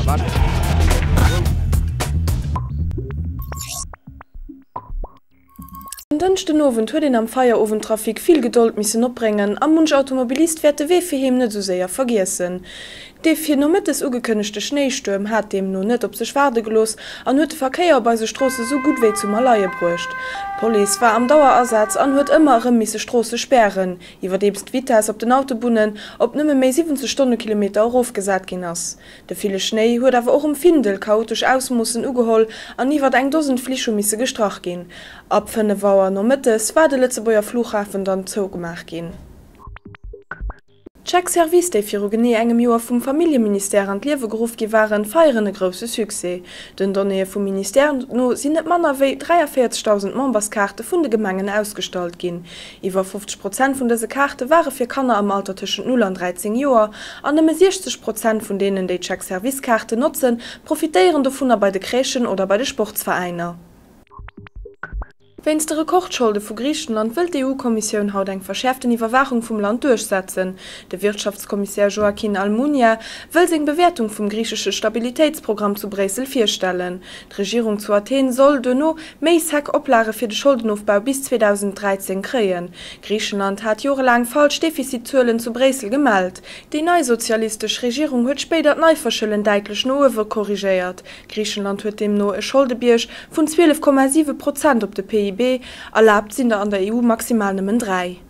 En Dënschden Owend huet een am Feierowendtrafic vill Gedold missen opbréngen a munch Automobilist wäert de Wee fir heem net esou séier vergiessen. Dee fir nomëttes ugekënnegte Schnéistuerm hat deemno net op sech waarde gelooss an huet de Verkéier op eise Stroosse sou gutt wéi zum Erleie bruecht. D'Police war am Dauerasaz an huet ëmmer erëm misse Stroosse spären, iwwerdeems d'Vitess op den Autobunnen op nëmme méi 70 Stonnekilometer erofgesat ginn ass. De ville Schnéi huet awer och um Findel chaotesch Ausmoossen ugeholl an iwwert eng Dosen Flich hu misse gestrach ginn. Ab 5 Auer nomëttes war de Lëtzebuerger Flughafen dann zougemaach ginn. D'Chèques Service, déi viru genee engem Joer vum Familljeministère an d'Liewe geruff gi waren, feieren e grousse Succès. Den Donnéeë vum Ministère no sinn net manner wéi 43.000 Memberskaarte vun de Gemengen ausgestallt ginn. Iwwer 50 Prozent vun dëse Kaarte ware fir Kanner am Alter tëschent 0 an 13 Joer, an nëmme 60 Prozent vun deenen, déi Chèque-Service-Kaarten notzen, profitéieren dovunner bei de Crèchen oder bei de Sportsveräiner. Wéinst de Rekordscholde vu Griichenland wëll d'EU-Kommissioun haut eng verschäerften Iwwerwaachung vum Land duerchsetzen. De Wirtschaftskommissär Joaquin Almunia wëll seng Bewäertung vum griichesche Stabilitéitsprogramm zu Bréissel virstellen. D'Regierung zu Athen soll duerno méi sec Oplage fir de Scholdenofbau bis 2013 kréien. Griichenland hat jorelaang falsch Defizitzuelen zu Bréissel gemellt. Déi nei sozialistesch Regierung huet spéider d'Neiverschëllen däitlech no uewe korrigéiert. Griichenland huet deemno e Scholdebierg vun 12,7 Prozent op de PIB, erlaabt sinn der an der EU maximal nëmmen 3.